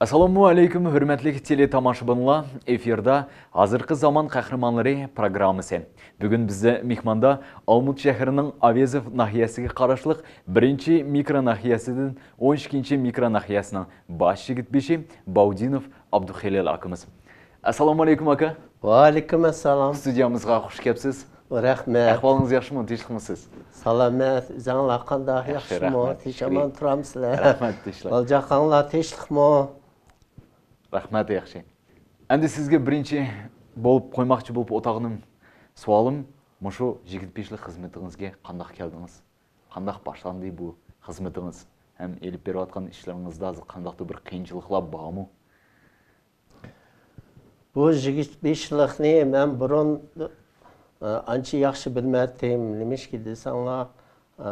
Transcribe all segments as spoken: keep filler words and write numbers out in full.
ئەسسالامۇ ئەلەيكۇم، ھۆرمەتلىك تېلېتاماشىبىنلار! ئېفىردا ھازىرقى زامان قەھرىمانلىرى پروگراممىسى. بۈگۈن بىزدە مېھماندا ئالمۇت شەھىرىنىڭ ئاۋېزوف ناھىيەسىگە قاراشلىق بىرىنچى مىكرو ناھىيەسىدىن ئون ئىككىنچى مىكرو ناھىيەسىنىڭ باش يىگىت بېشى باۋۇدىنوف ئابدۇخېلىل ئاكىمىز. ئەسسالامۇ ئەلەيكۇم، ئاكا. ۋەئەلەيكۇم ئەسسالام. ستۇدىيەمىزغا خۇش كەپسىز. رەھمەت. ئەھۋالىڭىز ياخشىمۇ؟ تىنچلىقمۇسىز؟ سالامەت. ئۆزۈڭلار قانداق؟ ياخشى، ياخشىمۇ؟ رەھمەت. تىنچ ئامان تۇرامسىلەر؟ رەھمەت، تىنچلىق. بالىچاقاڭلار تىنچلىقمۇ؟ رەھمەت، ياخشى. ئەمدى سىزگە بىرىنچى بولۇپ قويماقچى بولۇپ ئولتۇرغىنىم سوئالىم، مۇشۇ يىگىت بېشىلىق خىزمىتىڭىزگە قانداق كەلدىڭىز؟ قانداق باشلاندى بۇ خىزمىتىڭىز؟ ھەم ئېلىپ بېرىۋاتقان ئىشلىرىڭىزدا قانداقتۇر بىر قىيىنچىلىقلار بارمۇ؟ بۇ يىگىت بېشىلىقنى مەن بۇرۇن، ئە، ئانچە ياخشى بىلمەيتتىم. نېمىشقا دېسەڭلار، ئە،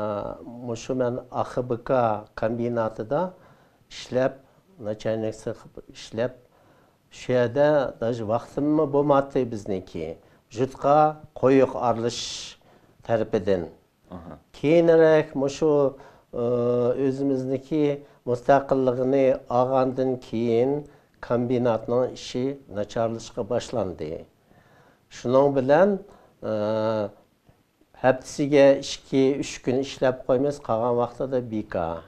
مۇشۇ مەن ئا خ ب ك كومبىناتىدا ئىشلەپ، ناچالنىك سېخ ئىشلەپ، شۇ يەردە داژې ۋاقتىممۇ بولماتتى بىزنىڭكى. جۇتقا قويۇق ئارىلىشىش تەرىپىدىن. ئاھا. كېيىنرەك مۇشۇ، ئى، ئۆزىمىزنىڭكى مۇستەقىللىقىنى ئالغاندىن كېيىن كومبىناتنىڭ ئىشى ناچارلىشىشقا باشلاندى. شۇنىڭ بىلەن، ئى، ھەپتىسىگە ئىككى، ئۈچ كۈن ئىشلەپ قويىمىز، قالغان ۋاقتىدا بىكار.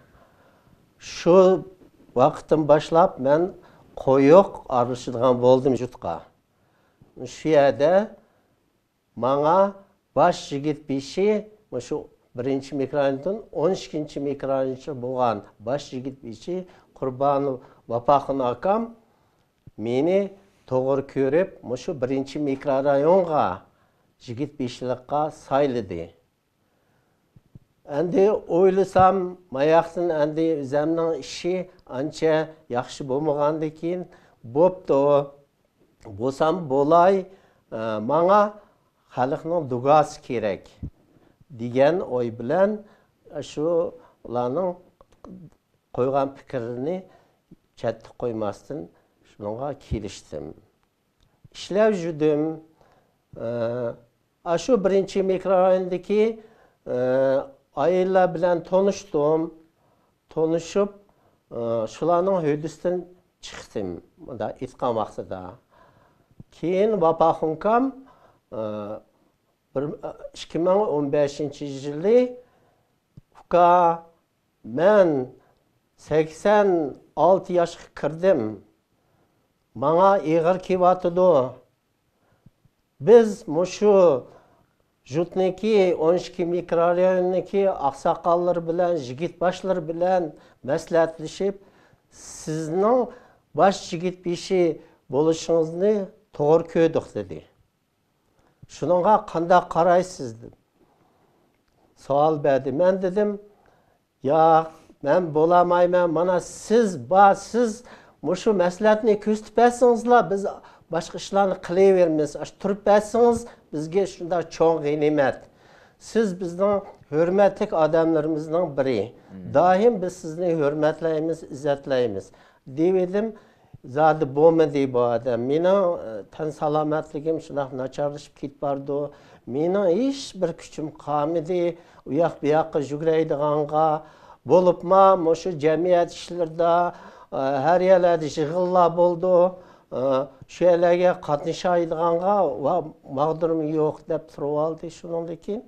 شۇ ۋاقىتتىن باشلاپ مەن قويۇق ئارىلىشىدىغان بولدۇم جۇتقا. شۇ يەردە ماڭا باش يىگىت بېشى، مۇشۇ بىرىنچى مىكرورايوندىن ئون ئىككىنچى مىكرورايونچە بولغان باش يىگىت بېشى قۇربان ۋاپاخۇن ئاكام مېنى توغرا كۆرۈپ، مۇشۇ بىرىنچى مىكرورايونغا يىگىت بېشىلىققا سايلىدى. ئەمدى ئويلىسام، ماياقتىن ئەمدى ئۆزەمنىڭ ئىشى ئانچە ياخشى بولمىغاندىكىن، بوپتۇ، بولسام بولاي، ئە، ماڭا خەلقنىڭ دۇگاسى كېرەك، دېگەن ئوي بىلەن شۇلارنىڭ قويغان پىكىرلىرىنى چەتتە قويماستىن شۇنىڭغا كېلىشتىم. ئىشلەۋ يۈردۈم. ئە، ئاشۇ بىرىنچى مىكرورايوندىكى، ئە، ئائىلىلەر بىلەن تونۇشتۇم. تونۇشۇپ، ئە، شۇلارنىڭ ھۆددىسىدىن چىقتىم، مۇنداق ئېيتقان ۋاقتىدا. كېيىن ۋاپاخۇنكام، ئە، بىر، ئىككى مىڭ ئون بەشىنچى يىلى، ئۇكا، مەن سەكسەن ئالتە ياشقا كىردىم. ماڭا ئېغىر كېلىۋاتىدۇ. بىز مۇشۇ جۇتنىكى، ئون ئىككى مىكرورايوننىكى ئاقساقاللىرى بىلەن، يىگىت باشلىرى بىلەن مەسلىھەتلىشىپ، سىزنىڭ باش يىگىت بېشى بولۇشىڭىزنى توغرا كۆردۇق، دېدى. شۇنىڭغا قانداق قارايسىز؟ دەپ سوئال بەردى. مەن دېدىم، ياق، مەن بولالمايمەن. مانا سىز بار، سىز مۇشۇ مەسلىھەتنى كۆرسىتىپ بەرسىڭىزلا، بىز باشقا ئىشلارنى قىلىۋېرىمىز. ئاشۇ تۇرۇپ بەرسىڭىز بىزگە شۇنداق چوڭ غەنىيمەت. سىز بىزنىڭ ھۆرمەتلىك ئادەملىرىمىزنىڭ بىرى. مم. دائىم بىز سىزنى ھۆرمەتلەيمىز، ئىززەتلەيمىز، دېۋىدىم. زادى بولمىدى بۇ ئادەم. مېنىڭ، ئە، تەن سالامەتلىكىم شۇنداق ناچارلىشىپ كېتىپ بارىدۇ. مېنىڭ ھېچ بىر كۈچۈم قالمىدى ئۇ ياق بۇ ياققا يۈگۈرەيدىغانغا. بولۇپمۇ مۇشۇ جەمئىيەت ئىشلىرىدا، ئە، ھەر يەرلەردە يىغىنلار بولىدۇ. ئە، شۇ يەرلەرگە قاتنىشايدىغانغا ۋە ماغدۇرۇم يوق دەپ تۇرۇۋالدى. شۇنىڭدىن كېيىن،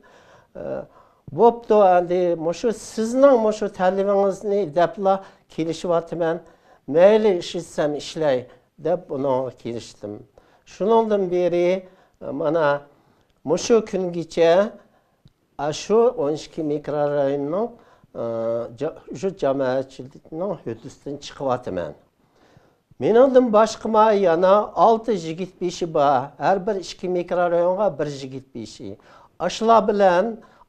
ئە، بوپتۇ، ئەمدى مۇشۇ سىزنىڭ مۇشۇ تەلىپىڭىزنى دەپلا كېلىشىۋاتىمەن. مەيلى، ئىشلىسەم ئىشلەي، دەپ ئۇنىڭغا كېلىشتىم. شۇنىڭدىن بېرى، مانا، مۇشۇ كۈنگىچە ئاشۇ ئون ئىككى مىكرورايوننىڭ، ئە، جا-، شۇ جامائەتچىلىكنىڭ ھۆددىسىدىن چىقىۋاتىمەن. مېنىڭدىن باشقىمۇ يەنە ئالتە يىگىت بېشى بار. ھەر بىر ئىككى مىكرورايونغا بىر يىگىت بېشى. ئاشۇلار بىلەن،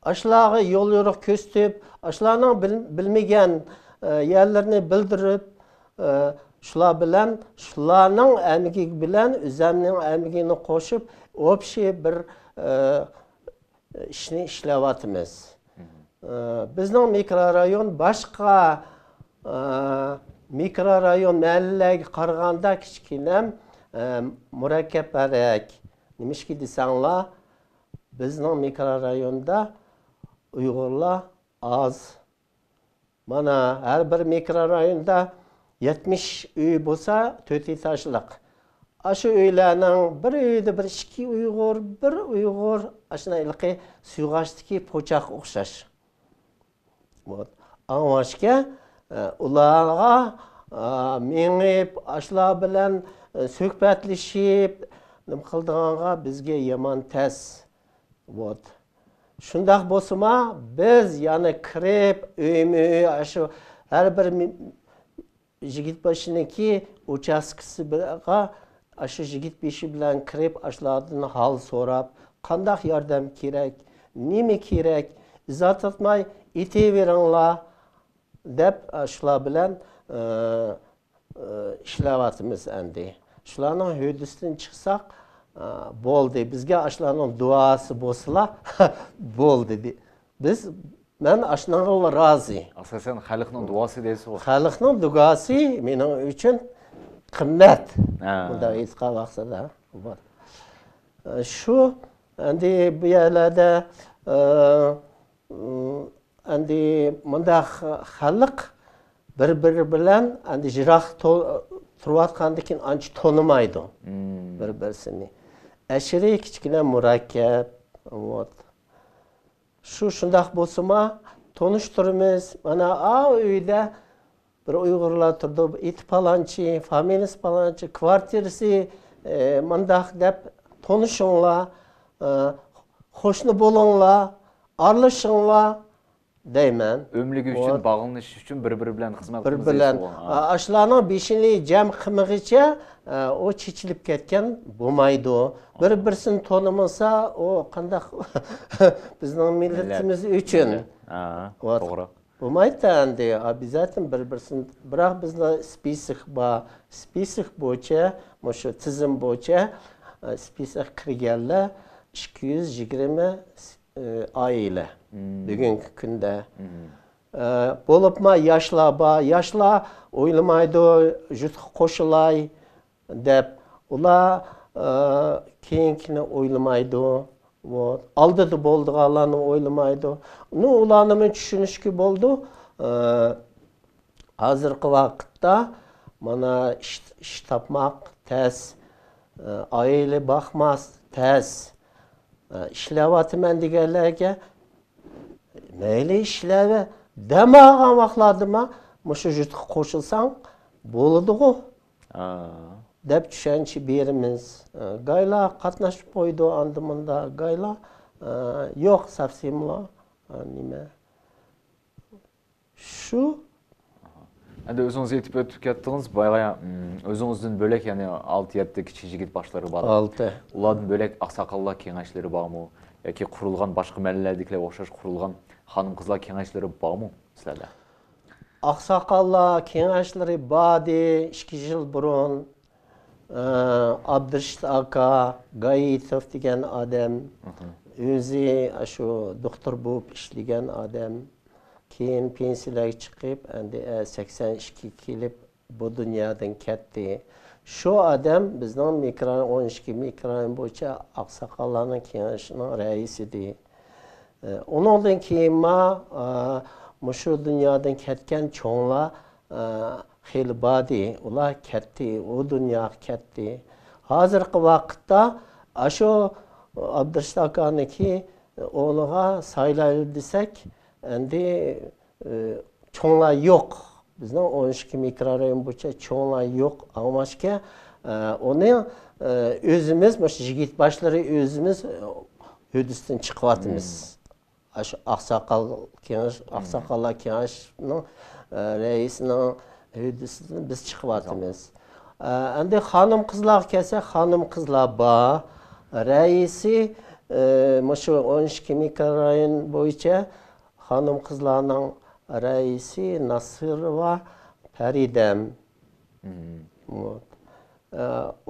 ئاشۇلارغا يول يورۇق كۆرسىتىپ، ئاشۇلارنىڭ بىل-، بىلمىگەن، ئە، يەرلىرىنى بىلدۈرۈپ، ئە، شۇلار بىلەن، شۇلارنىڭ ئەمگىكى بىلەن ئۆزەمنىڭ ئەمگىكىنى قوشۇپ، ئوبشىي بىر، ئە، ئىشنى ئىشلەۋاتىمىز. مم. ئە، بىزنىڭ مىكرورايون باشقا، ئە، مىكرورايون، مەھەللىلەرگە قارىغاندا كىچىككىنە، ئە، مۇرەككەپرەك. نېمىشقا دېسەڭلار، بىزنىڭ مىكرورايوندا ئۇيغۇرلار ئاز. مانا، ھەر بىر مىكرورايوندا يەتمىش ئۆي بولسا، تۆت ئېتاژلىق. ئاشۇ ئۆيلەرنىڭ بىر ئۆيىدە بىر ئىككى ئۇيغۇر، بىر ئۇيغۇر، ئاشۇنداق ھېلىقى سۇيغاچتىكى پوچاققا ئوخشاش. Вот. ئاڭلاشكە، ئە، ئۇلارغا، ئە، مېڭىپ، ئاشۇلار بىلەن، ئە، سۆھبەتلىشىپ، نېمە قىلىدىغانغا بىزگە يامان تەس. Вот. شۇنداق بولسىمۇ، بىز يەنە كىرىپ، ئۆيمۇ ئۆي، ئاشۇ ھەر بىر مى-، يىگىت بېشىنىڭكى ئۇچاستكىسىغا، ئاشۇ يىگىت بېشى بىلەن كىرىپ، ئاشۇلاردىن ھال سوراپ، قانداق ياردەم كېرەك، نېمە كېرەك، ئىزاھ تارتماي ئېيتىۋېرىڭلار، دەپ، ئاشۇلار بىلەن، ئى، ئى، ئىشلەۋاتىمىز ئەمدى. شۇلارنىڭ ھۆددىسىدىن چىقساق، ئى، بولدى. بىزگە ئاشۇلارنىڭ دۇئاسى بولسىلا، بولدى. بىز، مەن ئاشۇنىڭغا رازى. ئاساسەن، خەلقنىڭ دۇئاسى دەيسىغۇ. خەلقنىڭ دۇئاسى مېنىڭ ئۈچۈن قىممەت. ھە. بۇنداق ئېيتقان ۋاقتىدا. شۇ، ئەمدى بۇ يەرلەردە، ئى، ئەمدى مۇنداق خەلق بىر-بىرى بىلەن ئەمدى يىراق تو-، تۇرۇۋاتقاندىن كېيىن ئانچە تونۇمايدۇ مم. بىر-بىرسىنى. ئەشىرى كىچىككىنە مۇرەككەپ. Вот. شۇ شۇنداق بولسىمۇ، تونۇشتۇرىمىز. مانا، ئا، ئۆيدە بىر ئۇيغۇرلار تۇرىدۇ، ئېتى پالانچى، فامىلىسى پالانچى، كۋارتىرىسى، ئى، مانداق دەپ تونۇشۇڭلار، ئى، قوشنا بولۇڭلار، ئارىلىشىڭلار دەيمەن. ئۆملۈكى ئۈچۈن، ۋوت. باغلىنىش ئۈچۈن بىر-بىرى بىلەن خىزمەت بىر قىلىمىز بىلەن. دەيسىغۇ. ئا، ئاشۇلارنىڭ بېشىنى جەم قىلمىغىچە، ئا، ئۇ چېچىلىپ كەتكەن بولمايدۇ. بىر-بىرسىنى تونۇمىسا، ئۇ قانداق بىزنىڭ مىللىتىمىز ئۈچۈن. مىللەت. ھە، ۋوت. توغرا. بولمايدۇ ئەمدى، ئابيازاتېننو بىر-بىرسىنى، بىراق بىزدە سپىسك بار، سپىسك بويىچە، مۇشۇ تىزىم بويىچە، ئە، سپىسكقا كىرگەنلەر ئىككى يۈز يىگىرمە، ئە، ئائىلە مم. بۈگۈنكى كۈندە. مم. ئە، بولۇپمۇ ياشلار بار، ياشلار ئويلىمايدۇ، جۇتقا قوشۇلاي، دەپ، ئۇلار، ئى، كېيىنكىنى ئويلىمايدۇ. ۋوت. ئالدىدا بولىدىغانلارنى ئويلىمايدۇ. نۇ، ئۇلارنىمۇ چۈشىنىشكە بولىدۇ. ئى، ھازىرقى ۋاقىتتا مانا ئىش، ئىش تاپماق تەس، ئى، ئائىلە باقماس تەس. ئى، ئىشلەۋاتىمەن دېگەنلەرگە مەيلى ئىشلەۋە، دەم ئالغان ۋاقىتلاردىمۇ مۇشۇ جۇتقا قوشۇلساڭ بولىدىغۇ، ھا. دەپ چۈشەنچە بېرىمىز. گايلا قاتناشىپ قويىدۇ ئاندا مۇندا، گايلا، ئە، يوق، ساپسىملا، ئە، نېمە. شۇ. ئەمدى ئۆزىڭىز ئېيتىپ ئۆتۈپ كەتتىڭىز، بايا، ئۆزىڭىزدىن بۆلەك يەنە ئالتە يەتتە كىچىك يىگىت باشلىرى بار. ئالتە. ئۇلاردىن بۆلەك ئاقساقاللار كېڭەشلىرى بارمۇ؟ ياكى قۇرۇلغان باشقا مەھەللىلەردىكىلەرگە ئوخشاش قۇرۇلغان خانىم-قىزلار كېڭەشلىرى بارمۇ سىلەردە؟ ئاقساقاللار كېڭەشلىرى باردى، ئىككى يىل بۇرۇن. ئە، ئابدۇرېشىت ئاكا، گايىتوف دېگەن ئادەم، مھم. ئۆزى ئاشۇ دوختۇر بولۇپ ئىشلىگەن ئادەم. كېيىن پېنسىيەلەرگە چىقىپ، ئەمدى، ئە، سەكسەن ئىككىگە كېلىپ، بۇ دۇنيادىن كەتتى. شۇ ئادەم بىزنىڭ مىكرو-، ئون ئىككى مىكروريون بويىچە ئاقساقاللارنىڭ كېڭىشىنىڭ رەئىسى ئىدى. ئە، ئۇنىڭدىن كېيىنمۇ، ئە، مۇشۇ دۇنيادىن كەتكەن چوڭلار، ئە، خېلى باردى. ئۇلار كەتتى، ئۇ دۇنياغا كەتتى. ھازىرقى ۋاقىتتا ئاشۇ ئابدۇرېشىت ئاكانىڭكى ئورنىغا سايلايلى دېسەك، ئەمدى، ئە، چوڭلار يوق. بىزنىڭ ئون ئىككى مىكروريون بويىچە چوڭلار يوق. ئاڭلاشكە، ئە، ئۇنى، ئە، ئۆزىمىز، مۇشۇ يىگىت باشلىرى ئۆزىمىز، ئە، ھۆددىسىدىن چىقىۋاتىمىز. مم. ئاشۇ ئاقساقال كېڭەش، مم. ئاقساقاللار كېڭەشنىڭ، ئە، رەئىسىنىڭ ھۆددىسىدىن بىز چىقىۋاتىمىز. ئە، ئەمدى خانىم-قىزلارغا كەلسەك، خانىم-قىزلار بار. رەئىسى، ئە، مۇشۇ ئون ئىككى مىكروريون بويىچە خانىم-قىزلارنىڭ رەئىسى ناسىروۋا پەرىدەم. مم.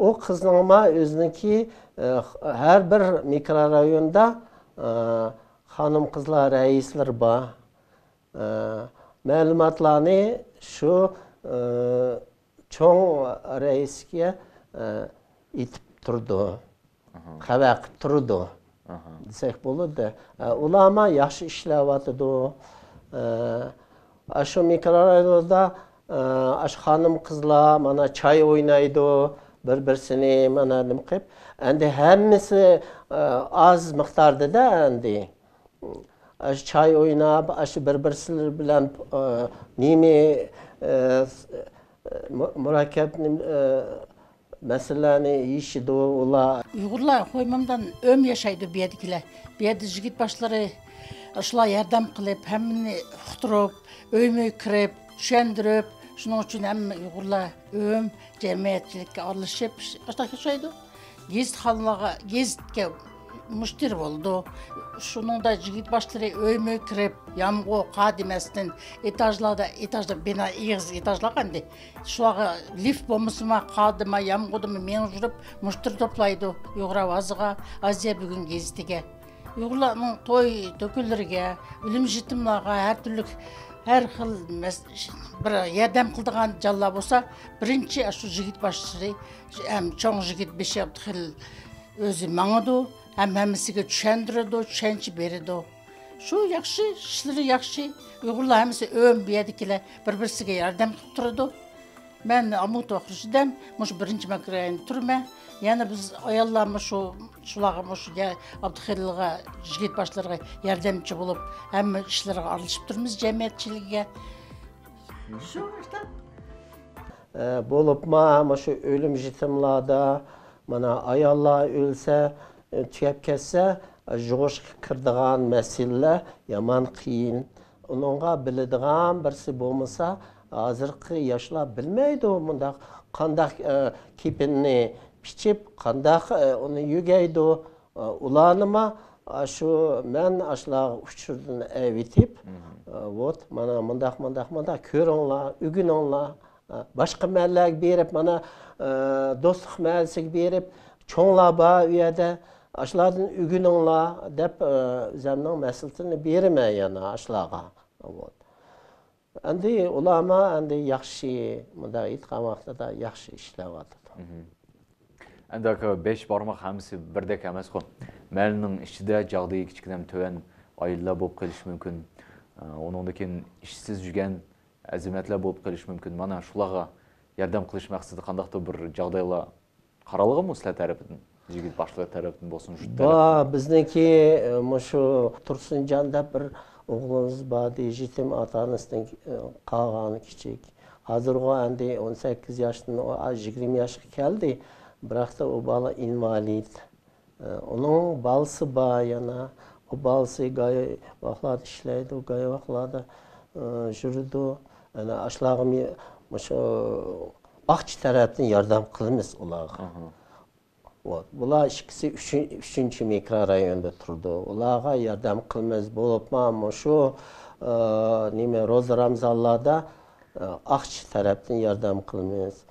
ئۇ قىزنىڭمۇ ئۆزىنىڭكى، ئە، ھەر بىر مىكروريوندا، ئە، خانىم-قىزلار رەئىسلىرى بار. ئە، مەلۇماتلارنى شۇ، ئە، چوڭ رەئىسكە، ئە، ئېيتىپ تۇرىدۇ. ئاھا. خەۋەر قىلىپ تۇرىدۇ. ئاھا. دېسەك بولىدۇ. ئە، ئۇلارمۇ ياخشى ئىشلەۋاتىدۇ. ئە، ئاشۇ مىكروريوندا ئاشۇ خانىم قىزلار مانا چاي ئوينايدۇ، بىر-بىرسىنى مانا نېمە قىلىپ. ئەندى ھەممىسى، ئە، ئاز مىقداردىدا ئەندى. ئاشۇ چاي ئويناپ، ئاشۇ بىر-بىرسىلىرى بىلەن، ئە، نېمە، ئە، مۇ-، مۇرەككەپ نېمە، ئە، مەسىلىلەرنى يېشىدۇ ئۇلار. ئۇيغۇرلار خويمامدان ئۆم ياشايدۇ بۇ يەردىكىلەر. بۇ يەردە يىگىت باشلىرى شۇلار ياردەم قىلىپ، ھەممىنى ئۇقتۇرۇپ، ئۆيمۇ كىرىپ، چۈشەندۈرۈپ، شۇنىڭ ئۈچۈن ھەممە ئۇيغۇرلار ئۆم جەمئىيەتچىلىككە ئارىلىشىپ، ئاشۇنداق ياشايدۇ. گېزىتخانىلارغا، گېزىتكە مۇشتەرى بولىدۇ. شۇنىڭدا يىگىت باشلىرى ئۆيمۇ كىرىپ، يامغۇر، قار دېمەستىن، ئېتاژلاردا، ئېتاژدا بىنا ئېغىز ئېتاژلار ئەمدى. شۇلارغا لىفت بولمىسىمۇ، قاردىمۇ، يامغۇردا مېڭىپ يۈرۈپ، مۇشتەرى توپلايدۇ. ئۇيغۇر ئاۋازىغا، ئازىيا بۈگۈن گېزىتىگە. ئۇيغۇرلارنىڭ توي تۆكۈنلىرىگە، ئۆلۈم يېتىملارغا ھەر تۈرلۈك، ھەر خىل مەس-، بىر ياردەم قىلىدىغان جانلار بولسا، بىرىنچى ئاشۇ يىگىت باشلىرى، ھەم چوڭ يىگىت بېشى ئابدۇخېلىل ئۆزى ماڭىدۇ، ھەم ھەممىسىگە چۈشەندۈرىدۇ، چۈشەنچە بېرىدۇ. شۇ ياخشى، ئىشلىرى ياخشى. ئۇيغۇرلار ھەممىسى ئۆم بۇ يەردىكىلەر بىر-بىرسىگە ياردەم قىلىپ تۇرىدۇ. مەن ئامۇت ئوقۇشىدەم، مۇشۇ بىرىنچى مىكرورايوندا تۇرىمەن. يەنە بىز ئاياللار مۇشۇ، شۇلارغا مۇشۇ يە-، ئابدۇخېلىلغا، يىگىت باشلىرىغا ياردەمچى بولۇپ، ھەممە ئىشلىرىغا ئارىلىشىپ تۇرىمىز جەمئىيەتچىلىكىگە. شۇ ئىشلار. ئە، بولۇپمۇ مۇشۇ ئۆلۈم يېتىملاردا، مانا، ئاياللار ئۆلسە، ئە، تۈگەپ كەتسە، يۇغۇشقا كىرىدىغان مەسىلىلەر يامان قىيىن. ئۇنىڭغا بىلىدىغان بىرسى بولمىسا، ھازىرقى ياشلار بىلمەيدۇ مۇنداق قانداق، ئە، كېپىننى پىچىپ، قانداق، ئە، ئۇنى يۆگەيدۇ. ئە، ئۇلارنىمۇ، ئە، شۇ مەن ئاشۇلارغا ئۇچۇردىن ئەۋېتىپ، ئە، ۋوت، مانا مۇنداق، مۇنداق، مۇنداق كۆرۈڭلار، ئۆگىنىڭلار. ئە، باشقا مەھەللىلەرگە بېرىپ، مانا، ئە، دوستلۇق مەھەللىسىگە بېرىپ، چوڭلار بار ئۇ يەردە، ئاشۇلاردىن ئۆگىنىڭلار دەپ، ئە، ئۆزۈمنىڭ مەسلىھىتىنى بېرىمەن يەنە ئاشۇلارغا. ۋوت. ئەمدى ئۇلارمۇ ئەمدى ياخشى، مۇنداق ئېيتقان ۋاقتىدا ياخشى ئىشلەۋاتىدۇ. مهم. ئەمدى ئاكا، بەش بارماق ھەممىسى بىردەك ئەمەسقۇ. مەھەللىنىڭ ئىچىدە جاغدىيى كىچىككىنە تۆۋەن ئائىلىلەر بولۇپ قېلىشى مۇمكىن. ئە، ئۇنىڭدىن كېيىن ئىشسىز يۈرگەن ئەزىمەتلەر بولۇپ قېلىشى مۇمكىن. مانا شۇلارغا ياردەم قىلىش مەقسىتىدە قانداقتۇر بىر جاغدايلار قارالغانمۇ سىلەر تەرىپىدىن؟ يىگىت باشلىق تەرىپىدىن بولسۇن، شۇ بار، تەرەپتىن. بىزنىڭكى، ئە، مۇشۇ تۇرسۇنجان دەپ بىر ئوغلىمىز بار ئىدى، يېتىم، ئاتا-ئانىسىدىن، ئە، قالغان كىچىك. ھازىرغۇ ئەمدى ئون سەككىز ياشتىن ئۇ، ئا، يىگىرمە ياشقا كەلدى. بىراقتا ئۇ بالا ئىنۋالىد. ئە، ئۇنىڭ بالىسى بار يەنە. ئۇ بالىسى گاي ۋاقلاردا ئىشلەيدۇ، گاي ۋاقلاردا، ئە، يۈرىدۇ. ئەنە ئاشۇلارغا مۇ-، مۇشۇ ئاقچا تەرەپتىن ياردەم قىلىمىز ئۇلارغا. ئاھا. ۋوت. بۇلار ئىككىسى ئۈچۈن-، ئۈچىنچى مىكرورايوندا تۇرىدۇ. ئۇلارغا ياردەم قىلىمىز. بولۇپمۇ مۇشۇ، ئە، نېمە، روزا رامزانلاردا، ئە، ئاقچا تەرەپتىن ياردەم قىلىمىز.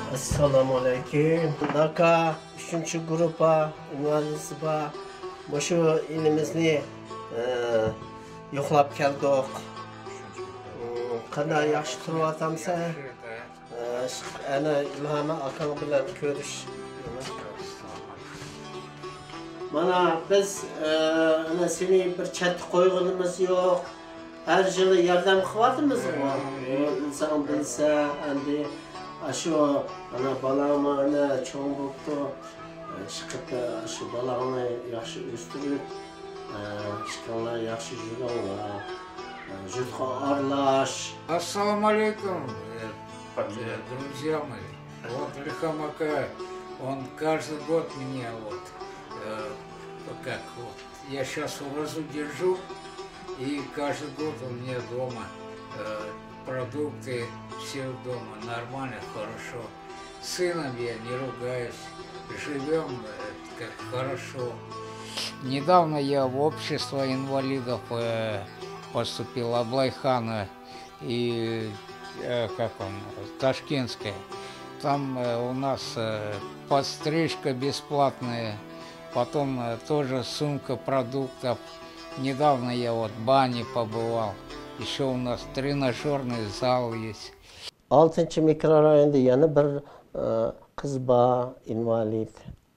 ئەسسالامۇئەلەيكۇم. ئاكا، ئۈچىنچى گۇرۇپپا ئىنۋالىدىمىز بار. مۇشۇ ئىنىمىزنى، ئە، يوقلاپ كەلدۇق. ئۇم، قانداق ياخشى تۇرۇۋاتامسەن؟ ئە، ئەنە ئىلھامى ئاكاڭ بىلەن كۆرۈش. مانا بىز، ئە، ئەنە سېنى بىر چەتتە قويغىنىمىز يوق. ھەر يىلى ياردەم قىلىۋاتىمىزغۇ. ئىنسان بىلسە، ئەمدى ئاشۇ، ئەنە بالاڭمۇ ئەنە چوڭ بوپتۇ. ئىشقىلىپ، ئاشۇ بالاڭنى ياخشى ئۆستۈرۈپ، ئىشقىلىپ ياخشى يۈرۈڭلار. يۇرتقا ئارىلاش. Ассаламу алейкум, э, э, друзья мои. Вот Ильхам Акаев, он каждый год меня вот, э, как вот, я щас уразу держу, и каждый год у меня дома, э, продукты, все дома нормально, хорошо. С сыном я не ругаюсь, живём, э, как хорошо. Недавно я в общество инвалидов, э, поступил, Аблайхана и, э, как он, Ташкентская. Там, э, у нас, э, подстрижка бесплатная, Потом э, тоже сумка продуктов. Недавно я вот в бане побывал. Еще у нас тренажерный зал есть. ئالتىنچى مىكرورايوندا يەنە بىر، ئە، قىز بار، ئىنۋالىد.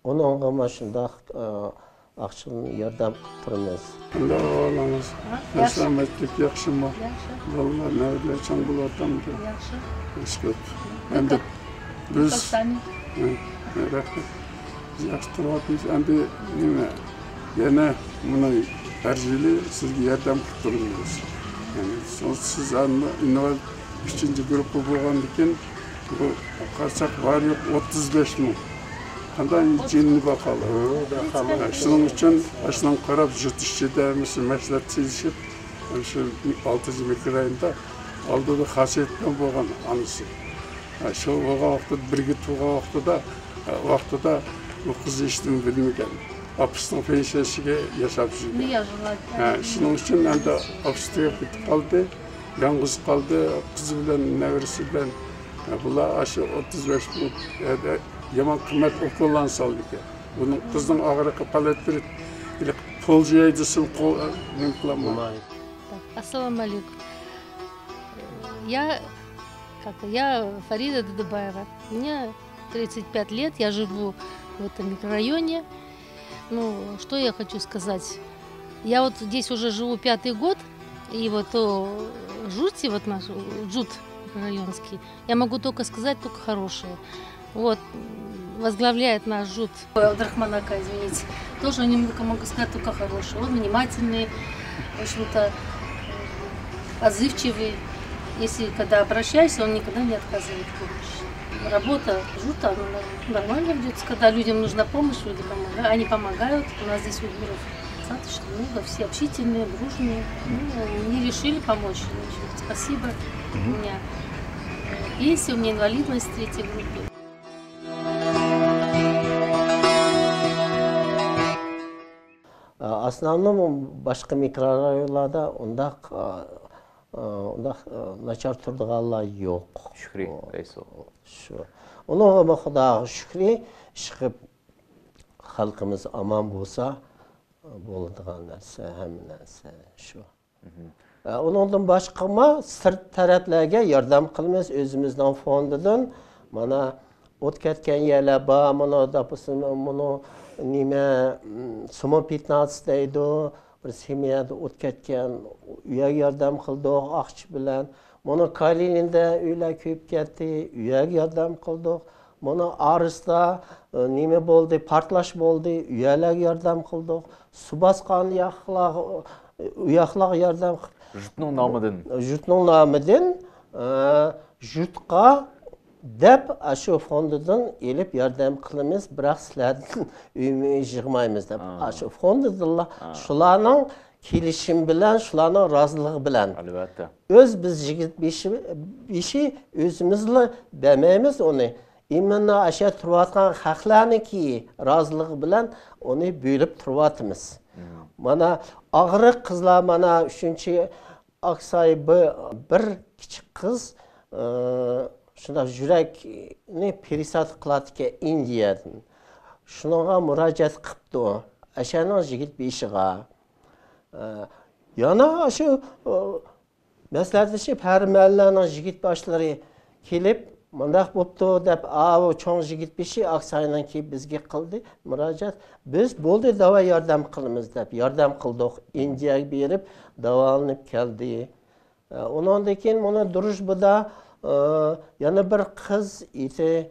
ئۇنىڭغا مانا شۇنداق، ئە، ئاقچىدىن ياردەم قىلىپ تۇرىمىز. قانداق ئەھۋالىڭىز؟ ھە، ياخشى. سالامەتلىك ياخشىمۇ؟ ياخشى. بالىلار نەۋرىلەر چوڭ بولۇۋاتامدۇ؟ ياخشى. ئەسكەت. ئەمدى بىز، ھە، رەھمەت. بىز ياخشى تۇرۇۋاتىمىز. ئەمدى نېمە، يەنە مۇنۇ ھەر يىلى سىزگە ياردەم قىلىپ تۇرىمىز. يەنى سىز ھەم ئىنۋالىد ئۈچىنچى گۇرۇپپا بولغاندىكىن، بۇ قارىساق بار يوق ئوتتۇز بەش مىڭ. قانداق جېنىنى باقالار؟ ھە، شۇنىڭ ئۈچۈن ئاشۇنىڭغا قاراپ يۇرت ئىچىدە مەسلىھەت سېلىشىپ، شۇ ئالتىنچى مىكرورايوندا ئالدىدا خاسىيەت بىلەن بولغان ئانىسى. ھە، شۇ بولغان ۋاقتىدا، بىرگە تۇغان ۋاقتىدا، ھە، ۋاقتىدا ئۇ قىز ھېچنېمە بىلمىگەن. ئاپىسىنىڭ پېنسىيەسىگە ياشاپ يۈرگەن. ھە، شۇنىڭ ئۈچۈن ئەمدى ئاپىسى تۈگەپ كېتىپ قالدى. يالغۇز قالدى، قىزى بىلەن، نەۋرىسى بىلەن. ھە، بۇلار ئاشۇ ئوتتۇز بەش مىڭ يامان قىممەت ئوكۇللارنى سالىدىكەن. بۇنىڭ قىزنىڭ ئاغرىقى پالەت بېرىپ، پول جاي دېسىمۇ، نېمە قىلالمايدۇ. Так, ассаламу алейкум. Я, как, я Фарида Дудубаева. Мне тридцать пять лет, я живу в этом микрорайоне. Ну, что я хочу сказать? Я вот здесь уже живу пятый год, и вот о жуте, вот наш жут микрорайонский, я могу только сказать только хорошее. Вот, возглавляет наш жут Абдрахман Ака, извините. Тоже о нем только могу сказать только хорошее. Он внимательный, в общем-то, отзывчивый. Если когда обращаешься, он никогда не отказывает в помощи. Работа жута, она нормально ведется. Когда людям нужна помощь, люди помогают, они помогают. У нас здесь удмуртов достаточно много, все общительные, дружные. Ну, мне решили помочь. Значит, спасибо. У меня э, пенсия, у меня инвалидность третьей группы. ئاسنامنىڭ باشقا مىكرورایونلاردا ئۇنداق، ئۇنداق ناچار تۇرىدىغانلار يوق. شۈكرى، رەئىس. شۇ. ئۇنىڭغىمۇ خۇداغا شۈكرى، ئىشقىلىپ خەلقىمىز ئامان بولسا، بولىدىغان نەرسە، ھەممە نەرسە شۇ. ئە، ئۇنىڭدىن باشقىمۇ سىرت تەرەپلەرگە ياردەم قىلىمىز ئۆزىمىزنىڭ فوندىدىن. مانا ئوت كەتكەن يەرلەر بار، مانا، допустим، مۇنۇ نېمە، م، سۇمو پياتناتس دەيدۇ، بىر سېميەدە ئوت كەتكەن، ئۇيەرگە ياردەم قىلدۇق ئاقچا بىلەن. مانا كالىنىندا ئۆيلەر كۆيۈپ كەتتى، ئۇيەرگە ياردەم قىلدۇق. مانا ئارىستا، ئە، نېمە بولدى، پارتلاش بولدى، ئۇيەرلەرگە ياردەم قىلدۇق. سۇ باسقان ياقلارغا، ئۇ ياقلارغا ياردەم قىل-، يۇرتنىڭ نامىدىن. يۇرتنىڭ نامىدىن، ئە، يۇرتقا دەپ، ئاشۇ فوندىدىن ئېلىپ ياردەم قىلىمىز، بىراق سىلەردىن ئۆيمۇ ئۆي يىغمايمىز دەپ. ئاشۇ فوندىدىنلا شۇلارنىڭ كېلىشىمى بىلەن، شۇلارنىڭ رازىلىقى بىلەن. ئەلۋەتتە. ئۆز بىز يىگىت بېشى، بېشى ئۆزىمىزلا بەرمەيمىز ئۇنى. ئىمىننىڭ ئاشۇ تۇرۇۋاتقان خەقلەرنىڭكى رازىلىقى بىلەن ئۇنى بۆلۈپ تۇرۇۋاتىمىز. مانا ئاغرىق قىزلار، مانا ئۈچىنچى ئاكساي بىر، بىر كىچىك قىز، ئى، شۇنداق يۈرەكنى پېرىسات قىلاتىكەن ئىندىيەدىن. شۇنىڭغا مۇراجىئەت قىپتۇ. ئەشەنىڭ يىگىت بېشىغا. ئى، يەنە شۇ، ئى، مەسلىھەتلىشىپ، ھەر مەھەللىلەرنىڭ يىگىت باشلىرى كېلىپ، مۇنداق بوپتۇ دەپ، ئاۋۇ چوڭ يىگىت بېشى ئاكساينىڭكى بىزگە قىلدى مۇراجىئەت. بىز بولدى، داۋا ياردەم قىلىمىز دەپ ياردەم قىلدۇق. ئىندىيەگە بېرىپ داۋالىنىپ كەلدى. ئە، ئۇنىڭدىن كېيىن مانا دۇرۇژبىدا، ئە، يەنە بىر قىز ئىدى.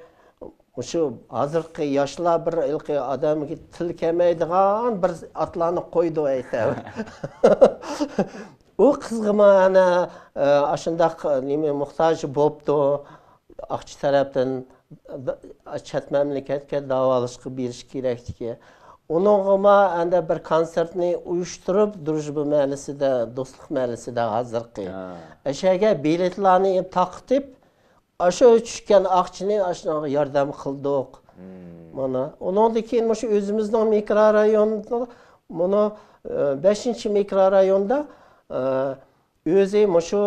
مۇشۇ ھازىرقى ياشلار بىر ھېلىقى ئادەمگە تىل كەلمەيدىغان بىر ئاتلارنى قويىدۇ ئەيتەۋەر. ئۇ قىزغىمۇ ئەنە، ئە، ئاشۇنداق نېمە موھتاج بوپتۇ. ئاقچا تەرەپتىن چەت مەملىكەتكە داۋالىشقا بېرىش كېرەكتىكەن. ئۇنىڭغىمۇ ئەندە بىر كونسېرتنى ئۇيۇشتۇرۇپ، دۇرۇژبا مەھەللىسىدە، دوستلۇق مەھەللىسىدە ھازىرقى. ئەشەگە بېلېتلارنى تاقىتىپ، ئاشۇ چۈشكەن ئاقچىنى ئاشۇنىڭغا ياردەم قىلدۇق. مانا، ئۇنىڭدىن كېيىن مۇشۇ ئۆزىمىزنىڭ مىكرورايونىدا، مۇنۇ، ئە، بەشىنچى مىكرورايوندا، ئە، ئۆزى مۇشۇ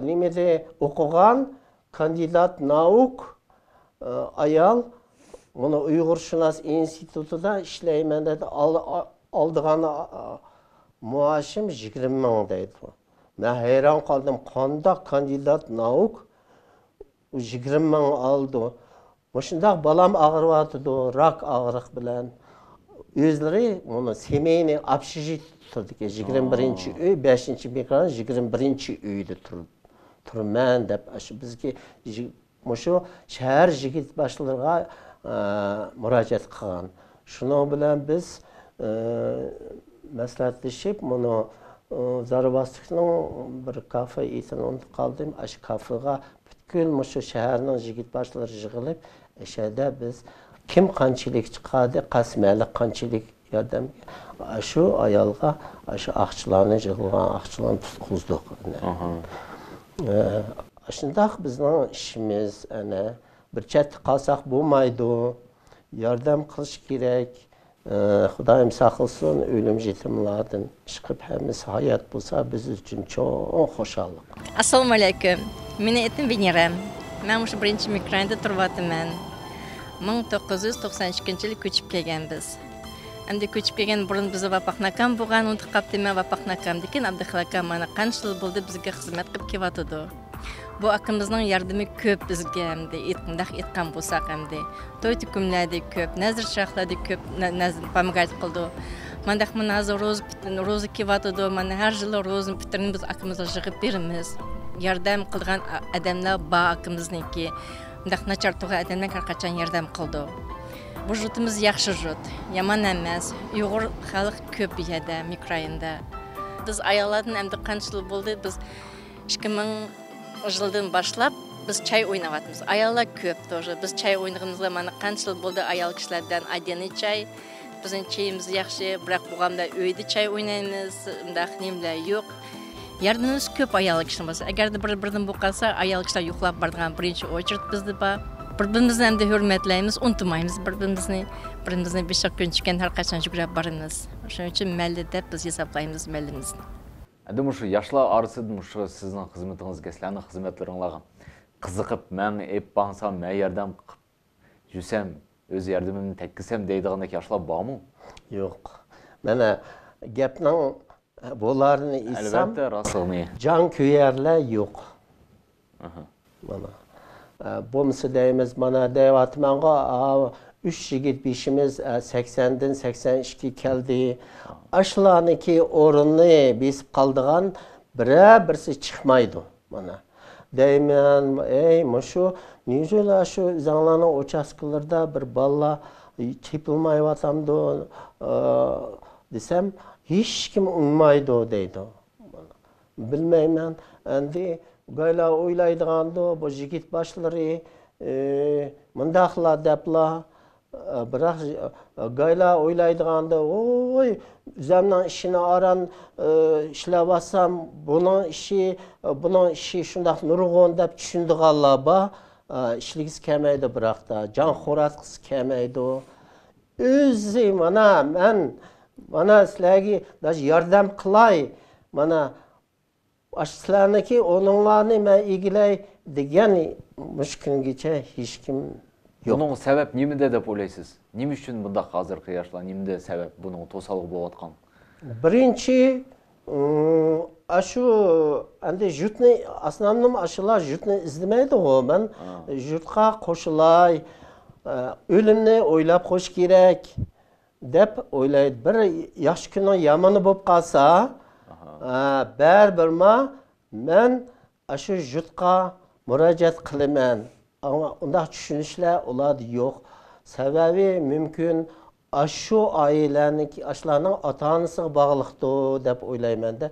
نېمىدە ئوقۇغان كاندىدات نائۇك، ئە، ئايال، مانا ئۇيغۇرشۇناس ئىنستىتۇتىدا ئىشلەيمەن دەيدۇ. ئال-، ئا-، ئالىدىغان، ئا-، ئا-، مائاشىم يىگىرمە مىڭ دەيدۇ. مەن ھەيران قالدىم، قانداق كاندىدات ناۋۇك يىگىرمە مىڭ ئالىدۇ. مۇشۇنداق بالام ئاغرىۋاتىدۇ، راك ئاغرىق بىلەن. ئۆزلىرى مۇنۇ سېمەينى ئابشىژىت تۇرىدىكەن، يىگىرمە بىرىنچى ئۆي، بەشىنچى مىكروران، يىگىرمە بىرىنچى ئۆيدە تۇر-، تۇرىمەن دەپ، ئاشۇ بىزگە يىگ-، مۇشۇ شەھەر يىگىت باشلىرىغا، ئە، مۇراجىئەت قىلغان. شۇنىڭ بىلەن بىز، ئە، مەسلىھەتلىشىپ، مۇنۇ، ئە، زارۋاستىكنىڭ بىر كافې ئېتىنى ئۇنتۇپ قالدىم. ئاشۇ كافېغا پۈتكۈل مۇشۇ شەھەرنىڭ يىگىت باشلىرى يىغىلىپ، ئەشەدە بىز كىم قانچىلىك چىقاردى، قايسى مەھەللە قانچىلىك ياردەم، شۇ ئايالغا شۇ ئاقچىلارنى، يىغىلغان ئاقچىلارنى تۇتقۇزدۇق. ئاھا. ئە، شۇنداق بىزنىڭ ئىشىمىز، ئەنە، بىر چەتتە قالساق بولمايدۇ. ياردەم قىلىش كېرەك. ئە، خۇدايىم ساقلىسۇن، ئۆلۈم يېتىملاردىن چىقىپ، ھەممىسى ھايات بولسا، بىز ئۈچۈن چوڭ خۇشاللىق. ئەسسالامۇ ئەلەيكۇم. مېنىڭ ئېتىم ۋېنېرا. مەن مۇشۇ بىرىنچى مىكروراندا تۇرۇۋاتىمەن. مىڭ توققۇز يۈز توقسان ئىككىنچى يىلى كۆچۈپ كەلگەن بىز. ئەمدى كۆچۈپ كەلگەن بۇرۇن بىزدە ۋاپاقناكام بولغان، ئۇنتۇپ قاپتىمەن ۋاپاقناكامدىكىن. ئابدۇخېل ئاكام مانا قانچە يىل بولدى بىزگە خىزمەت قىلىپ كېلىۋاتىدۇ. بۇ ئاكىمىزنىڭ ياردىمى كۆپ بىزگە ئەمدى، ئېيت-، مۇنداق ئېيتقان بولساق ئەمدى. توي-تۆكۈنلەردە كۆپ، نەزىر-شېرىنلەردە كۆپ نە-، نەز-، پوماگات قىلىدۇ. مانداق مانا ھازىر روزا پۈت-، روزا كېلىۋاتىدۇ، مانا ھەر يىلى روزىنىڭ پۈتتىرىنى بىز ئاكىمىزغا يىغىپ بېرىمىز. ياردەم قىلىدىغان ئا-، ئادەملەر بار ئاكىمىزنىڭكى. مۇنداق ناچار تۇرغان ئادەملەرگە ھەر قاچان ياردەم قىلىدۇ. بۇ يۇرتىمىز ياخشى يۇرت، يامان ئەمەس. ئۇيغۇر خەلق كۆپ بۇ يەردە، مىكرورايوندا. بىز ئاياللاردىن ئەمدى قانچە يىل بولدى، بىز ئىككى مىڭ يىلدىن باشلاپ بىز چاي ئويناۋاتىمىز. ئاياللار كۆپ توجا. بىز چاي ئوينىغىنىمىزغا مانا قانچە يىل بولدى، ئايال كىشىلەر بىلەن ئاددىينىي چاي. بىزنىڭ چېيىمىز ياخشى، بىراق بولغاندا ئۆيدە چاي ئوينايمىز، ئۇنداق نېمىلەر يوق. ياردىمىمىز كۆپ ئايال كىشىنىڭ بولسا. ئەگەردە بىر بىردىن بولۇپ قالسا، ئايال كىشىلەر يوقلاپ بارىدىغان بىرىنچى ئوچېرت بىزدە بار. بىر-بىرىمىزنى ئەمدى ھۆرمەتلەيمىز، ئۇنتۇمايمىز بىر-بىرىمىزنى. بىر-بىرىمىزنى بېشىغا كۈن چۈشكەن ھەر قاچان يۈگرەپ بارىمىز. شۇنىڭ ئۈچۈن مەھەللە دەپ بىز ھېسابلايمىز مەھەللىمىزنى. ئەمدى مۇشۇ ياشلار ئارىسىدا مۇشۇ سىزنىڭ خىزمىتىڭىزگە، سىلەرنىڭ خىزمەتلىرىڭلارغا قىزىقىپ، مەن ئېلىپ بارسام، مەن ياردەم قىلىپ يۈرسەم، ئۆز ياردىمىمنى تەگكۈزسەم دەيدىغاندەك ياشلار بارمۇ؟ يوق. مانا گەپنىڭ بولارىنى ئېيتسام، ئەلۋەتتە، راستلىقىنى. جان كۆيەرلەر يوق. ئاھا. مانا. ئە، بولمىسا دەيمىز، مانا دەيۋاتىمەنغۇ، ئا، ئۈچ يىگىت بېشىمىز، ئە، سەكسەندىن سەكسەن ئىككى كەلدى. ئاشۇلارنىڭكى ئورنىنى بېسىپ قالىدىغان بىرەر بىرسى چىقمايدۇ. مانا. دەيمەن، ئەي، مۇشۇ، نېجۇلا شۇ ئۆزەڭلارنىڭ ئۇچاستكىلىرىدا بىر بالىلار تېپىلمايۋاتامدۇ، ئا، دېسەم، ھېچكىم ئۇنىمايدۇ دەيدۇ. بىلمەيمەن، ئەمدى گايلا ئويلايدىغاندۇ، بۇ يىگىت باشلىرى، ئى، مۇنداقلا دەپلا، ئى، بىراق، ئى، گايلا ئويلايدىغاندا، ۋوي، ئۆزەمنىڭ ئىشىنى ئاران، ئى، ئىشلەۋاتسام، بۇنىڭ ئىشى، ئى، بۇنىڭ ئىشى شۇنداق نۇرغۇن دەپ چۈشىنىدىغانلار بار. ئى، ئىشلىگۈسى كەلمەيدۇ بىراقتا، جان خوراتقۇسى كەلمەيدۇ. ئۆزى مانا مەن، مانا سىلەرگە داش ياردەم قىلاي، مانا ئاشۇ سىلەرنىڭكى ئورنۇڭلارنى مەن ئىگىلەي دېگەن مۇشۇ كۈنگىچە ھېچكىم يوق. بۇنىڭ سەۋەب نېمىدە دەپ ئويلايسىز؟ نېمە ئۈچۈن بۇنداق ھازىرقى ياشلار؟ نېمىدە سەۋەب بۇنىڭ توسالغۇ بولۇۋاتقان؟ بىرىنچى، ئۇم، ئاشۇ ئەمدى يۇرتنى، ئاسنامنىم ئاشۇلار يۇرتنى ئىزدىمەيدىغۇ. مەن ھا. يۇرتقا قوشۇلاي، ئە، ئۆلۈمنى ئويلاپ قويۇش كېرەك. دەپ ئويلايدۇ. بىر ياخشى كۈننىڭ يامىنى بولۇپ قالسا، ئاھا. ئە، بەرىبىرما مەن ئاشۇ يۇرتقا مۇراجىئەت قىلىمەن. ئاڭا ئۇنداق چۈشىنىشلەر ئۇلاردا يوق. سەۋەبى مۇمكىن ئاشۇ ئائىلەنىڭكى، ئاشۇلارنىڭ ئاتا-ئانىسىغا باغلىقتۇ دەپ ئويلايمەن-دە.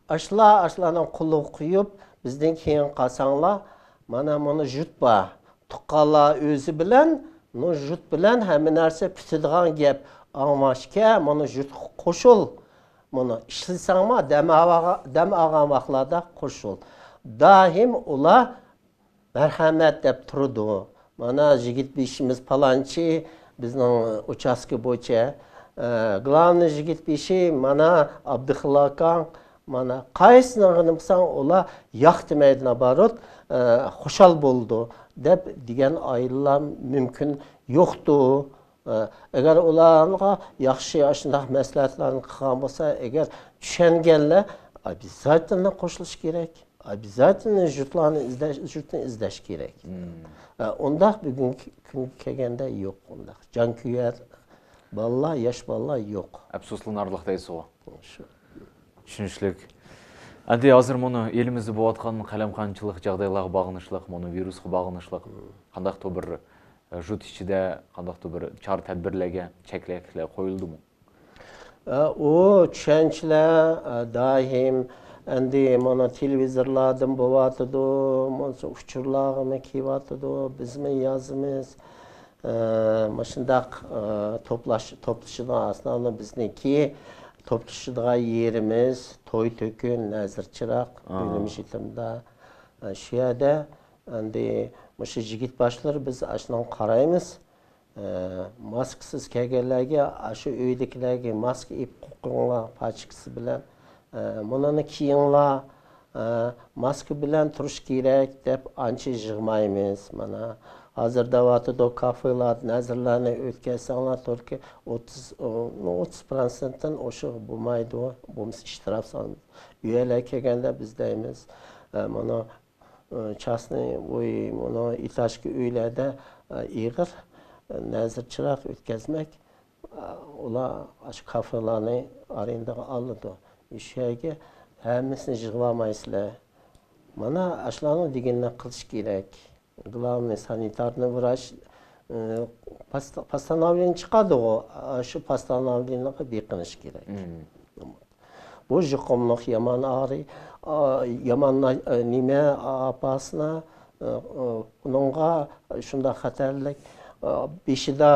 ئاشۇلار، ئاشۇلارنىڭ قولىغا قويۇپ، بىزدىن كېيىن قالساڭلار، مانا مانا يۇرت بار. تۇغقانلار ئۆزى بىلەن، نۇ يۇرت بىلەن ھەممە نەرسە پۈتىدىغان گەپ. ئاڭماشكە، مانا يۇرتقا قوشۇل. مانا ئىشلىسەڭما، دەم ئاغا-، دەم ئالغان ۋاقىتلاردا قوشۇل. دائىم ئۇلار مەرھەمەت دەپ تۇرىدۇ. مانا يىگىت بېشىمىز پالانچى، بىزنىڭ ئۇچاستكا بويىچە، ئە، گلاننىي يىگىت بېشى، مانا ئابدۇخېل ئاكاڭ، مانا، قايسىنىڭغا نېمە قىلساڭ، ئۇلار ياق دېمەيدۇ، نابارات، ئە، خۇشال بولىدۇ. دەپ دېگەن ئائىلىلەر مۇمكىن يوقتۇ. ئە، ئەگەر ئۇلارغا ياخشى ئاشۇنداق مەسلىھەتلەرنى قىلغان بولسا، ئەگەر چۈشەنگەنلەر، ئوبيازاتېلنو قوشۇلۇش كېرەك. ئوبيازاتېلنو يۇرتلارنى ئىزدەش، يۇرتنى ئىزدەش كېرەك. ئە، ئۇنداق بۈگۈنكى كۈنگە كەلگەندە يوق ئۇنداق. جانكۆيەر بالىلار، ياش بالىلار يوق. ئەپسۇسلىنارلىق دەيسىغۇ. شۇ. چۈشىنىشلىك. ئەمدى ھازىر مۇنۇ ئېلىمىزدە بولۇۋاتقان قەلەمخانىچىلىق جاغدايلارغا باغلىنىشلىق، مۇنۇ ۋىرۇسقا باغلىنىشلىق قانداقتۇر بىر، ئە، يۇرت ئىچىدە قانداقتۇر بىر چارە-تەدبىرلەرگە چەكلىكلەر قويۇلدىمۇ؟ ئە، ئۇ چۈشەنچىلەر، ئە، دائىم ئەمدى مانا تېلېۋىزورلاردىن بولۇۋاتىدۇ، مانا شۇ ئۇچۇرلارغىمۇ كېلىۋاتىدۇ، بىزمۇ يازىمىز. ئە، مۇشۇنداق، ئە، توپلاش، توپلىشىدىغان ئاسنانى بىزنىڭكى توپلىشىدىغان يېرىمىز توي تۆكۈن، نەزىر چىراغ، ئا. ئۆلۈم شېتىمدا. ئە، شۇ يەردە ئەمدى مۇشۇ يىگىت باشلىرى بىز ئاشۇنىڭغا قارايمىز. ئە، ماسكىسىز كەلگەنلەرگە، ئاشۇ ئۆيدىكىلەرگە ماسكا ئېلىپ قوقۇڭلار پاچكىسى بىلەن. ئە، مۇنۇنى كىيىڭلار، ئە، ماسكا بىلەن تۇرۇش كېرەك دەپ ئانچە يىغمايمىز. مانا، ھازىر دەۋاتىدۇ، كافېلار، نەزىرلەرنى ئۆتكەزسەڭلار، تۈركىي ئوتتۇز، ئوتتۇز پىرسەنتتىن ئوشۇق بولمايدۇ، بولمىسا ئىشتىراك سالىمىز. ئۆيلەرگە كەلگەندە بىز دەيمىز، ئە، مانا، ئە، چاستنىي ئۆي، مانا ئېتاژدىكى ئۆيلەردە، ئە، ئېغىر، ئە، نەزىر چىراغ ئۆتكەزمەك، ئە، ئۇلار ئاشۇ كافېلارنى ئارېندىغا ئالىدۇ. شۇ يەرگە ھەممىسىنى يىغىۋالمايسىلەر. مانا ئاشۇلارنىڭ دېگىنىنى قىلىش كېرەك. Главный санитарный врач، ئە، پاس-، постановление چىقاردىغۇ، ئاشۇ постановлениеغا بېقىنىش كېرەك. بۇ يۇقۇملۇق يامان ئاغرى، ئا، يامان نا-، ئە، نېمە، ئاپاسىنا، ئە، ئە، ئۇنىڭغا شۇنداق خەتەرلىك، ئە، بېشىدا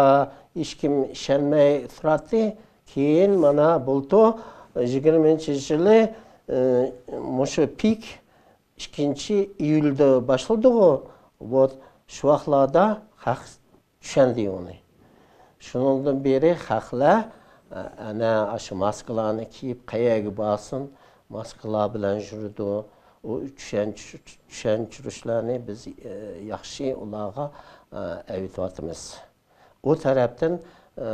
ھېچكىم ئىشەنمەي تۇراتتى. كېيىن مانا بۇلتۇر يىگىرمىنچى يىلى، ئە، مۇشۇ پىك ئىككىنچى ئىيۇلدا باشلىدىغۇ. Вот، شۇ ۋاقىتلاردا خەق چۈشەندى ئۇنى. شۇنىڭدىن بېرى خەقلەر، ئە، ئەنە ئاشۇ ماسكىلارنى كىيىپ، قەيەرگە بارسۇن، ماسكىلار بىلەن يۈرىدۇ. ئۇ چۈشەنچ-، چۈشەنچۈرۈشلەرنى بىز، ئە، ياخشى ئۇلارغا، ئە، ئەۋېتىۋاتىمىز. ئۇ تەرەپتىن، ئە،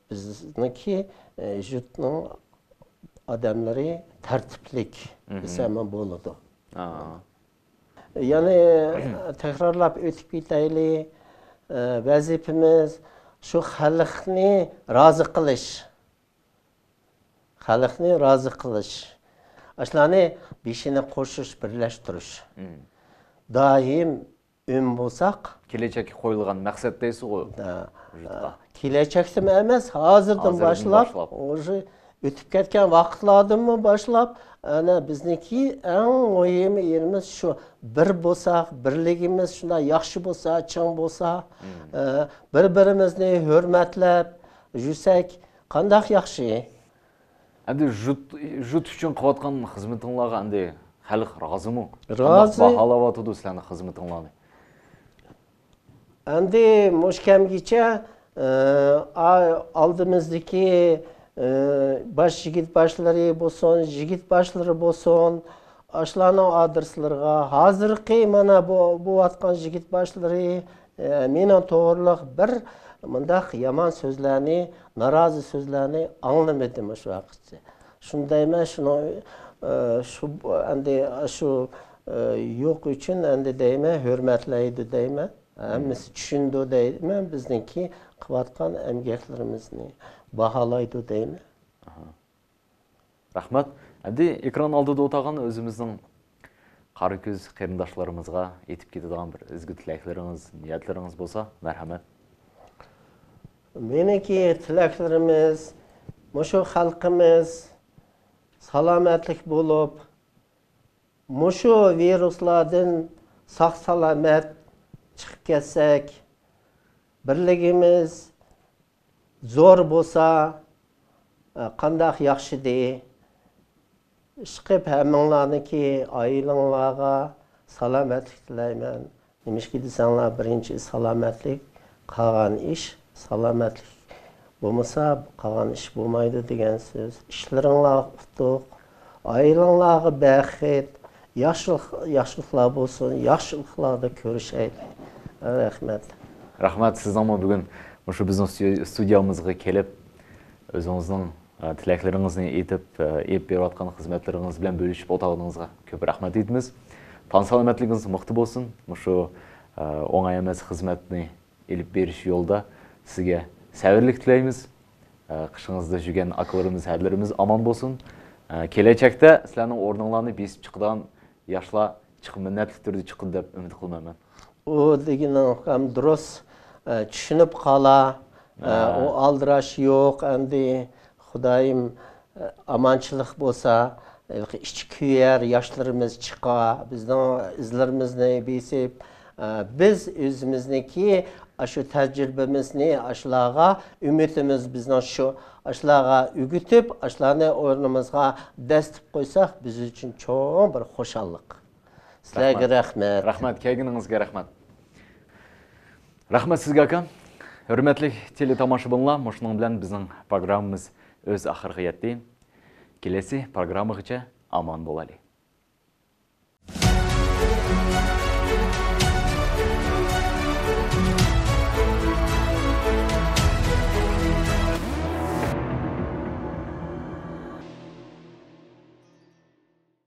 بىزنىڭكى، ئە، يۇرتنىڭ ئادەملىرى تەرتىپلىك دېسەم بولىدۇ. ئا. يەنە تەكرارلاپ ئۆتۈپ كېتەيلى، ئە، ۋەزىپىمىز شۇ خەلقنى رازى قىلىش. خەلقنى رازى قىلىش. ئاشۇلارنى بېشىنى قوشۇش، بىرلەشتۈرۈش. دائىم ئۈن بولساق. كېلەچەككە قويۇلغان مەقسەت دەيسىغۇ، ھە، يۇرتقا. كېلەچەكتىمۇ ئەمەس، ھازىردىن ھازىردىن باشلاپ، باشلاپ. ئۇژې ئۆتۈپ كەتكەن ۋاقىتلاردىنمۇ باشلاپ، ئەنە بىزنىڭكى ئەڭ مۇھىم يېرىمىز شۇ. بىر بولساق، بىرلىكىمىز شۇنداق ياخشى بولسا، چىڭ بولسا، ئە، بىر-بىرىمىزنى ھۆرمەتلەپ يۈرسەك، قانداق ياخشى. ئەمدى يۇرت، يۇرت ئۈچۈن قىلىۋاتقان خىزمىتىڭلارغا ئەمدى خەلق رازىمۇ؟ قانداق رازى. باھالاۋاتىدۇ سىلەرنىڭ خىزمىتىڭلارنى؟ ئەمدى مۇشۇ كەمگىچە، ئە، ئا-، ئالدىمىزدىكى، ئە، باش يىگىت باشلىرى بولسۇن، يىگىت باشلىرى بولسۇن، ئاشۇلارنىڭ ئادرېسلىرىغا ھازىرقى مانا بۇ، بولۇۋاتقان يىگىت باشلىرى، ئە، مېنىڭ توغرىلىق بىر مۇنداق يامان سۆزلەرنى، نارازى سۆزلەرنى ئاڭلىمىدىم مۇشۇ ۋاقىتقىچە. شۇنى دەيمەن، شۇنىڭ، ئە، شۇ، ئەمدى شۇ، ئە، يوق ئۈچۈن ئەمدى دەيمەن، ھۆرمەتلەيدۇ دەيمەن. ھەممىسى چۈشىنىدۇ دەيمەن، بىزنىڭكى قىلىۋاتقان ئەمگەكلىرىمىزنى باھالايدۇ دەيمەن. ئاھا. رەھمەت. ئەمدى ئېكران ئالدىدا ئولتۇرغان ئۆزىمىزنىڭ قارا كۆز قېرىنداشلىرىمىزغا ئېيتىپ كېتىدىغان بىر ئىزگۈ تىلەكلىرىڭىز، نىيەتلىرىڭىز بولسا، مەرھەمەت. مېنىڭكى تىلەكلىرىمىز، مۇشۇ خەلقىمىز سالامەتلىك بولۇپ، مۇشۇ ۋىرۇسلاردىن ساق-سالامەت چىقىپ كەتسەك، بىرلىكىمىز زور بولسا، قانداق ياخشىدى. ئىشقىلىپ ھەممىڭلارنىڭكى ئائىلىڭلارغا سالامەتلىك تىلەيمەن. نېمىشقا دېسەڭلار، بىرىنچى سالامەتلىك، قالغان ئىش سالامەتلىك بولمىسا، قالغان ئىش بولمايدۇ دېگەن سۆز. ئىشلىرىڭلارغا ئۇتۇق، ئائىلىڭلارغا بەخت، ياخشىلىق، ياخشىلىقلار بولسۇن، ياخشىلىقلاردا كۆرۈشەيلى. رەھمەت. رەھمەت، سىزنىڭمۇ بۈگۈن مۇشۇ بىزنىڭ ستۇ-، ستۇدىيامىزغا كېلىپ، ئۆزىڭىزنىڭ، ئە، تىلەكلىرىڭىزنى ئېيتىپ، ئە، ئېلىپ بېرىۋاتقان خىزمەتلىرىڭىز بىلەن بۆلۈشۈپ ئولتۇرغىنىڭىزغا كۆپ رەھمەت ئېيتىمىز. تان سالامەتلىكىڭىز مۇقتى بولسۇن. مۇشۇ، ئە، ئوڭاي ئەمەس خىزمەتنى ئېلىپ بېرىش يولىدا سىزگە سەۋرلىك تىلەيمىز. ئە، قېشىڭىزدا يۈرگەن ئاكىلىرىمىز، ھەدىلىرىمىز ئامان بولسۇن. ئە، كېلەچەكتە سىلەرنىڭ ئورنۇڭلارنى بېسىپ چىقىدىغان ياشلار چىقىپ مىننەتلىك تۈردە چىقىدۇ دەپ ئۈمىد قىلىمەن مەن. ئۇ دېگىنىڭ ھەم دۇرۇس، ئە، چۈشىنىپ قالا، ئە، ھە. ئۇ ئالدىراش يوق، ئەمدى خۇدايىم، ئە، ئامانچىلىق بولسا، ھېلىقى ئىچى كۆيەر ياشلىرىمىز چىقا، بىزنىڭ ئىزلىرىمىزنى بېسىپ، ئە، بىز ئۆزىمىزنىڭكى ئاشۇ تەجرىبىمىزنى ئاشۇلارغا، ئۈمىدىمىز بىزنىڭ شۇ، ئاشۇلارغا ئۆگىتىپ، ئاشۇلارنى ئورنىمىزغا دەسسىتىپ قويساق، بىز ئۈچۈن چوڭ بىر خۇشاللىق. سىلەرگە رەھمەت. رەھمەت. رەھمەت، كەلگىنىڭىزگە رەھمەت. رەھمەت سىزگە، ئاكام. ھۆرمەتلىك تېلېتاماشىبىنلار، مۇشۇنىڭ بىلەن بىزنىڭ پروگراممىمىز ئۆز ئاخىرىغا يەتتى. كېلەسى پروگراممىغىچە ئامان بولايلى.